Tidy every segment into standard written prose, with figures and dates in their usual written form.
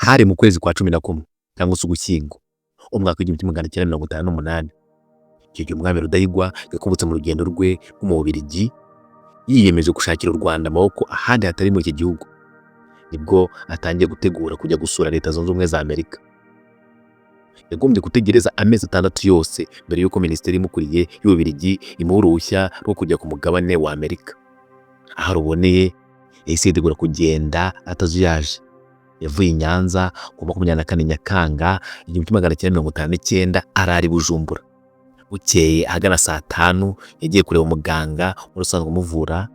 Hari mu kwezi kwa 11 cyangwa se Ugushyingo, umwaka w'1958. Icyo gihe umwami Rudahigwa yakubutse mu rugendo rwe rwo mu Bubiligi, yiyemeje gushakira u Rwanda amaboko ahandi hatari muri iki gihugu. Nibwo atangiye gutegura kujya gusura Leta Zunze Ubumwe za Amerika. Yagombye gutegereza amezi 6 yose mbere y'uko minisiteri imukuriye y'Ububiligi imuha uruhushya rwo kujya ku mugabane wa Amerika. Aho aruboneye, yahise yitegura kugenda atazuyaje. Yavuye i Nyanza ku 24 Nyakanga 1959, arara i Bujumbura. Bukeye ahagana saa 5 yagiye kureba umuganga wari usanzwe umuvura,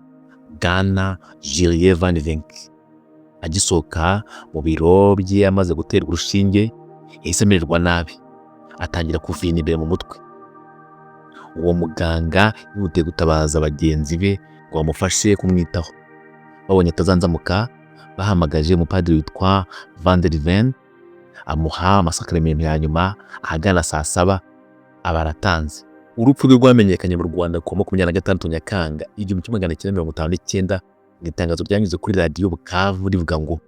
Bwana Julien Van Vincke. Agisohoka mu biro bye amaze guterwa urushinge, yahise amererwa nabi, atangira kuvina imbere mu mutwe. Uwo muganga yihutiye gutabaza bagenzi be ngo bamufashe kumwitaho. Babonye atazanzamuka, bahamagaje umupadiri witwa Van der Ven, amuha amasakaramentu ya nyuma. Ahagana saa 7 aba aratanze. Urupfu rwe rwamenyekanye mu Rwanda ku wa 26 Nyakanga 1959, mu itangazo ryanyuze kuri Radiyo Bukavu rivuga ngo: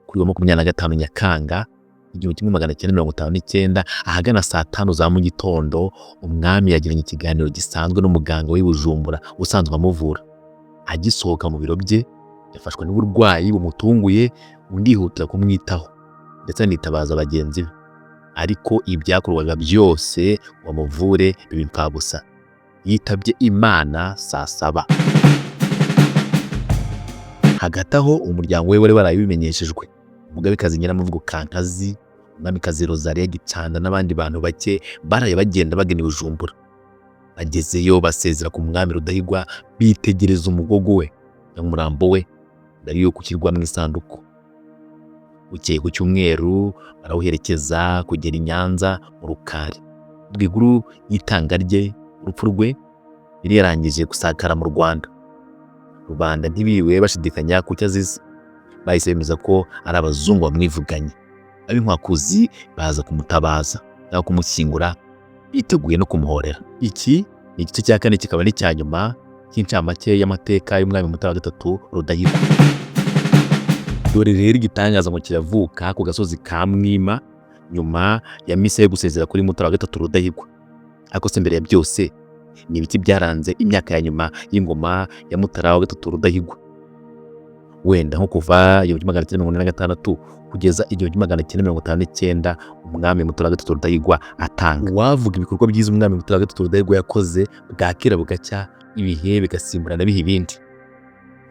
"Kuri wa 25 Nyakanga 1959, ahagana saa 5 za mu gitondo, umwami yagiranye ikiganiro gisanzwe n'umuganga w'i Bujumbura usanzwe amuvura. Agisohoka mu biro bye yafashwe n'uburwayi bumutunguye, undi yihutira kumwitaho ndetse anitabaza bagenzi be, ariko ibyakorwaga byose ngo amuvure biba imfabusa. Yitabye Imana saa 7." Hagati aho, umuryango we wari warabimenyeshejwe. Umugabekazi Nyiramavugo Kankazi, Umwamikazi Rosalie Gicanda n'abandi bantu bake baraye bagenda bagana i Bujumbura. Bagezeyo basezera ku mwami Rudahigwa, bitegereza umugogo we, umurambo we, mbere y'uko ushyirwa mu isanduku. Bukeye ku cyumweru barawuherekeza kugera i Nyanza mu Rukari. Ubwo inkuru y'itanga rye, urupfu rwe, yari yarangije gusakara mu Rwanda. Rubanda ntibiriwe bashidikanya ku cyo azize, bahise bemeza ko ari abazungu bamwivuganye. Ab'inkwakuzi baza kumutabaza cyangwa kumushyingura, biteguye no kumuhorera. Iki ni igice cya kane, kikaba n'icya nyuma cy'incamake y'amateka y'umwami Mutara wa gatatu Rudahigwa. Dore rero igitangaza ngo kiravuka ku gasozi ka Mwima nyuma ya misa yo gusezera kuri Mutara wa gatatu Rudahigwa. Ariko se mbere ya byose, ni ibiki byaranze imyaka ya nyuma y'ingoma ya Mutara wa gatatu Rudahigwa, wenda nko kuva 1946 kugeza 1959 umwami Mutara wa gatatu Rudahigwa atanga? Uwavuga ibikorwa byiza umwami Mutara wa gatatu Rudahigwa yakoze, bwakira bugacya, ibihe bigasimburana biha ibindi.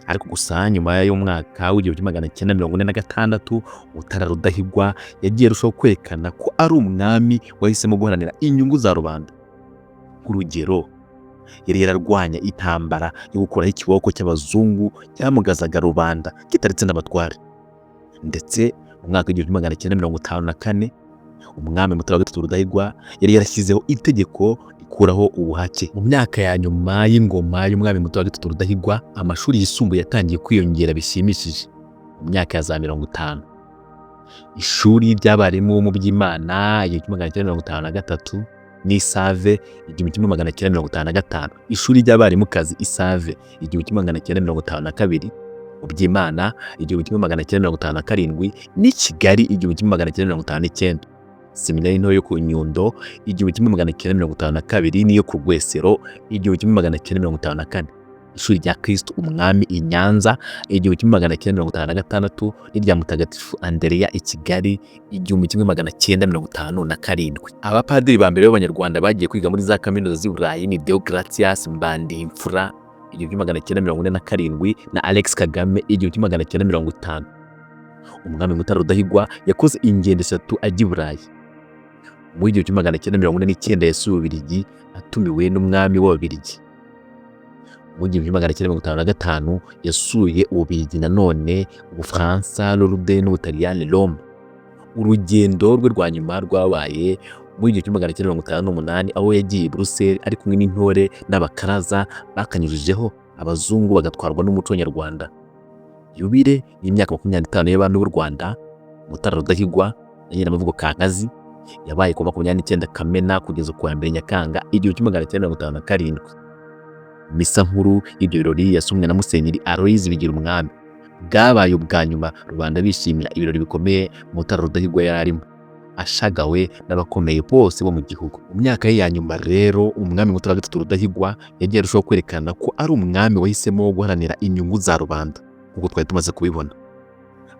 Ariko gusa nyuma y'umwaka w'1946, Mutara Rudahigwa yagiye arushaho kwerekana ko ari umwami wahisemo guharanira inyungu za rubanda. Nk'urugero, yari yararwanya intambara yo gukuraho ikiboko cy'abazungu cyamugazaga rubanda kitaretse n'abatware. Ndetse mu mwaka w'1954, umwami Mutara wa gatatu Rudahigwa yari yarashyizeho itegeko rikuraho ubuhake. Mu myaka ya nyuma y'ingoma y'umwami Mutara wa gatatu Rudahigwa, amashuri yisumbuye yatangiye kwiyongera bishimishije. Mu myaka ya za 50, ishuri ry'abarimu mu by'Imana 1953 n'i Save 1955, ishuri ry'abarimukazi i Save 1952, mu by'Imana 1957 n'i Kigali 1959, seminari nto yo ku Nyundo 1952 n'iyo ku Rwesero 1954, ishuri rya Kristo Umwami i Nyanza 1956 n'irya Mutagatifu Andereya i Kigali 1957. Abapadiri ba mbere b'Abanyarwanda bagiye kwiga muri za kaminuza z'i Burayi ni Deogratias Mbandimfura 1947 na Alex Kagame 1950. Umwami Mutara Rudahigwa yakoze ingendo eshatu ajya i Burayi. Mu 1949 yasuye Ububiligi atumiwe n'umwami w'Ababiligi. Mu 1955 yasuye Ububiligi nanone, Ubufaransa, Lourdes n'Ubutaliyani, Rome. Urugendo rwe rwa nyuma rwabaye muri 1958, aho yagiye i Buruseli ari kumwe n'intore n'abakaraza bakanyujijeho abazungu bagatwarwa n'umuco nyarwanda. Yubile y'imyaka 25 y'abami b'u Rwanda, Mutara Rudahigwa na Nyiramavugo Kankazi, yabaye ku 29 Kamena kugeza ku wa 1 Nyakanga 1957. Misa nkuru y'ibyo birori yasomwe na Musenyeri Aloys Bigirumwami. Bwabaye ubwa nyuma rubanda bishimira ibirori bikomeye Mutara Rudahigwa yari arimo, ashagawe n'abakomeye bose bo mu gihugu. Mu myaka ye ya nyuma rero, umwami Mutara wa III Rudahigwa yagiye arushaho kwerekana ko ari umwami wahisemo guharanira inyungu za rubanda, nk'uko twari tumaze kubibona.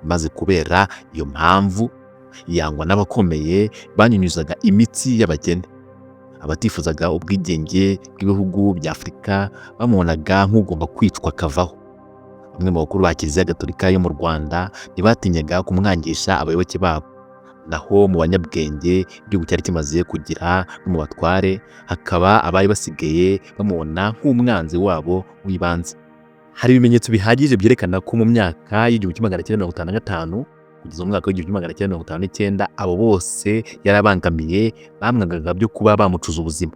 Maze kubera iyo mpamvu yangwa n'abakomeye banyunyuzaga imitsi y'abakene. Abatifuzaga ubwigenge bw'ibihugu bya Afurika bamubonaga nk'ugomba kwicwa akavaho. Bamwe mu bakuru ba Kiliziya Gatolika yo mu Rwanda ntibatinyaga kumwangisha abayoboke babo. Naho mu banyabwenge igihugu cyari kimaze kugira no mu batware, hakaba abari basigaye bamubona nk'umwanzi wabo w'ibanze. Hari ibimenyetso bihagije byerekana ko mu myaka y'1955 kugeza mu mwaka w'1959 abo bose yarabangamiye, bamwangaga byo kuba bamucuza ubuzima.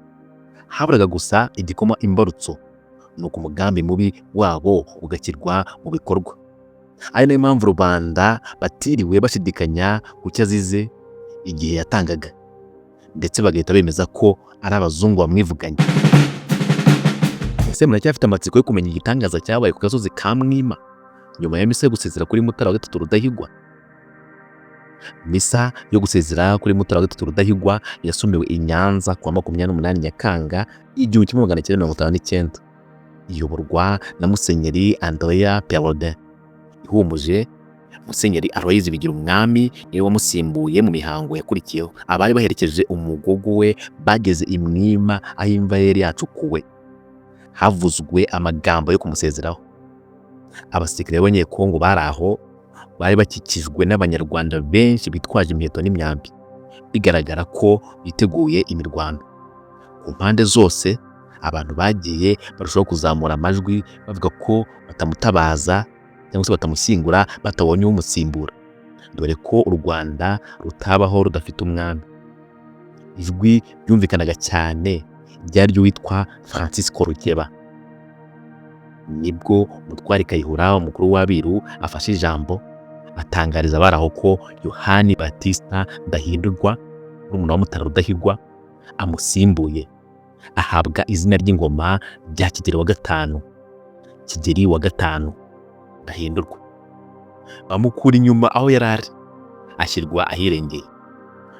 Haburaga gusa igikoma imbarutso, nuko umugambi mubi wabo ugashyirwa mu bikorwa. Ari nayo mpamvu rubanda batiriwe bashidikanya ku cyo azize igihe yatangaga, ndetse bagahita bemeza ko ari abazungu bamwivuganye. Ese muracyafite amatsiko yo kumenya igitangaza cyabaye ku gasozi ka Mwima nyuma ya misa yo gusezera kuri Mutara wa III Rudahigwa? Misa yo gusezera kuri Mutara wa III Rudahigwa yasomewe i Nyanza ku wa 28 Nyakanga 1959, iyoborwa na Musenyeri Andrea Perraudin. Ihumuje, Musenyeri Aloys Bigirumwami niwe wamusimbuye mu mihango yakurikiyeho. Abari baherekeje umugogo we bageze i Mwima aho imva ye yari yacukuwe, havuzwe amagambo yo kumusezeraho. Abasirikare b'Abanyekongo bari aho bari bakikijwe n'Abanyarwanda benshi bitwaje imiheto n'imyambi, bigaragara ko biteguye imirwano. Ku mpande zose abantu bagiye barushaho kuzamura amajwi bavuga ko batamutabaza cyangwa se batamushyingura batabonye umusimbura, dore ko u Rwanda rutabaho rudafite umwami. Ijwi ryumvikanaga cyane ryari ry'uwitwa Francisco Rukeba. Nibwo umutware Kayihura, umukuru w'Abiru, afashe ijambo atangariza abari aho ko Yohani Batista Ndahindurwa, murumuna wa Mutara Rudahigwa, amusimbuye, ahabwa izina ry'ingoma rya Kigeli wa gatanu, Kigeli wa gatanu Ndahindurwa. Bamukura inyuma aho yari ari, ashyirwa ahirengeye.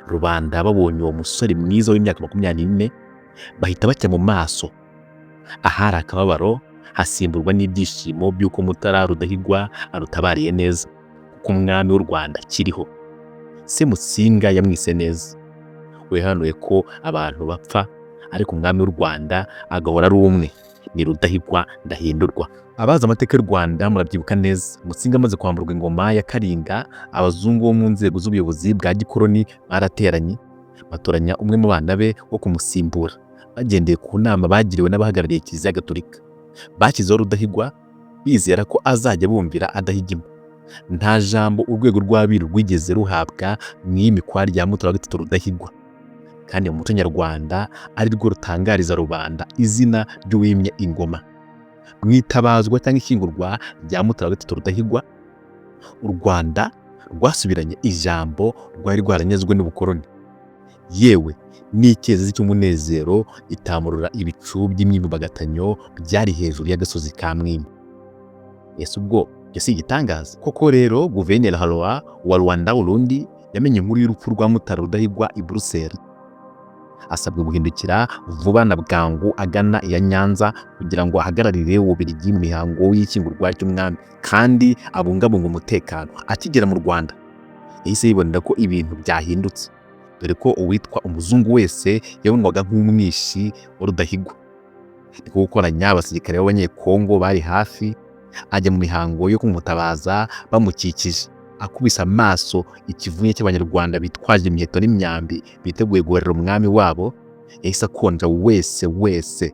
Rubanda babonye uwo musore mwiza w'imyaka 24 bahita bacya mu maso, ahari akababaro hasimburwa n'ibyishimo by'uko Mutara Rudahigwa arutabariye neza, kuko umwami w'u Rwanda akiriho. Se Musinga yamwise neza, we yahanuye ko abantu bapfa ariko umwami w'u Rwanda agahora ari umwe, ni Rudahigwa Ndahindurwa. Abazi amateka y'u Rwanda murabyibuka neza, Musinga amaze kwamburwa ingoma ya Karinga, abazungu bo mu nzego z'ubuyobozi bwa gikoloni barateranye, batoranya umwe mu bana be wo kumusimbura, bagendeye ku nama bagiriwe n'abahagarariye Kiliziya Gatolika. Bashyizeho Rudahigwa bizera ko azajya bumvira adahigima. Nta jambo urwego rw'Abiru rwigeze ruhabwa mu iyimikwa rya Mutara wa III Rudahigwa, kandi mu muco nyarwanda ari rwo rutangariza rubanda izina ry'uwimye ingoma. Mu itabazwa cyangwa ishyingurwa rya Mutara wa III Rudahigwa, u Rwanda rwasubiranye ijambo rwari rwaranyazwe n'ubukoloni. Yewe n'icyezezi cy'umunezero itamurura ibicu by'imyivumbagatanyo byari hejuru y'agasozi ka Mwima. Ese ubwo ibyo si igitangaza? Koko rero Guverineri Harroy wa Rwanda Urundi yamenye inkuru y'urupfu rwa Mutara Rudahigwa i Buruseli, asabwa guhindukira vuba na bwangu agana iya Nyanza kugira ngo ahagararire Ububiligi mu mihango y'ishyingurwa ry'umwami kandi abungabunge umutekano. Akigera mu Rwanda yahise yibonera ko ibintu byahindutse, dore ko uwitwa umuzungu wese yabonwaga nk'umwishi wa Rudahigwa. Niko gukoranya abasirikare b'Abanyekongo bari hafi, ajya mu mihango yo kumutabaza bamukikije. Akubise amaso ikivunye cy'Abanyarwanda bitwaje imiheto n'imyambi biteguye guhorera umwami wabo, yahise akonja wese wese,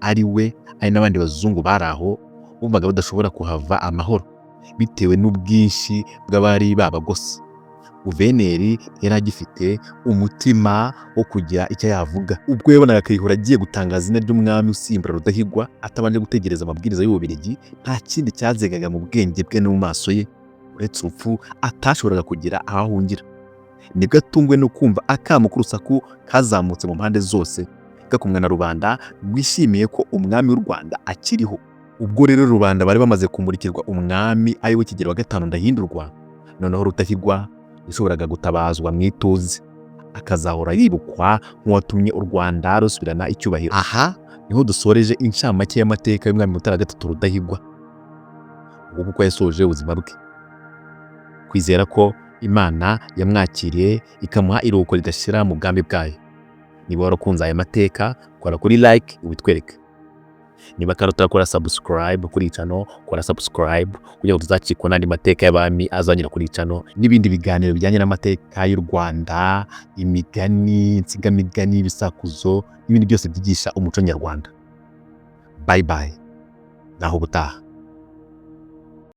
ari we ari n'abandi bazungu bari aho bumvaga badashobora kuhava amahoro bitewe n'ubwinshi bw'abari babagose. Guverineri yari agifite umutima wo kugira icyo yavuga ubwo yabonaga Kayihura agiye gutangaza izina ry'umwami usimbura Rudahigwa atabanje gutegereza amabwiriza y'Ububiligi. Nta kindi cyazengaga mu bwenge bwe no mu maso ye uretse urupfu atashoboraga kugira aho ahungira. Nibwo atunguwe no kumva akamo k'urusaku kazamutse mu mpande zose gakumwe na rubanda rwishimiye ko umwami w'u Rwanda akiriho. Ubwo rero rubanda bari bamaze kumurikirwa umwami ari we Kigeli wa gatanu Ndahindurwa, noneho Rudahigwa yashoboraga gutabazwa mu ituze, akazahora yibukwa nk'uwatumye u Rwanda rusubirana icyubahiro. Aha niho dusoreje incamake y'amateka y'umwami Mutara gatatu Rudahigwa, nguko uko yasoje ubuzima bwe. Kwizera ko Imana yamwakiriye ikamuha iruhuko ridashira mu bwami bwayo. Niba warakunze aya mateka, kora kuri like ubitwereke. Niba kandi utarakora subscribe kuri iyi channel, kora subscribe kugira ngo tuzacikwa n'andi mateka y'abami azanyura kuri iyi channel n'ibindi biganiro bijyanye n'amateka y'u Rwanda, imigani, insigamigani, ibisakuzo n'ibindi byose byigisha umuco nyarwanda. Bye bye, naho ubutaha.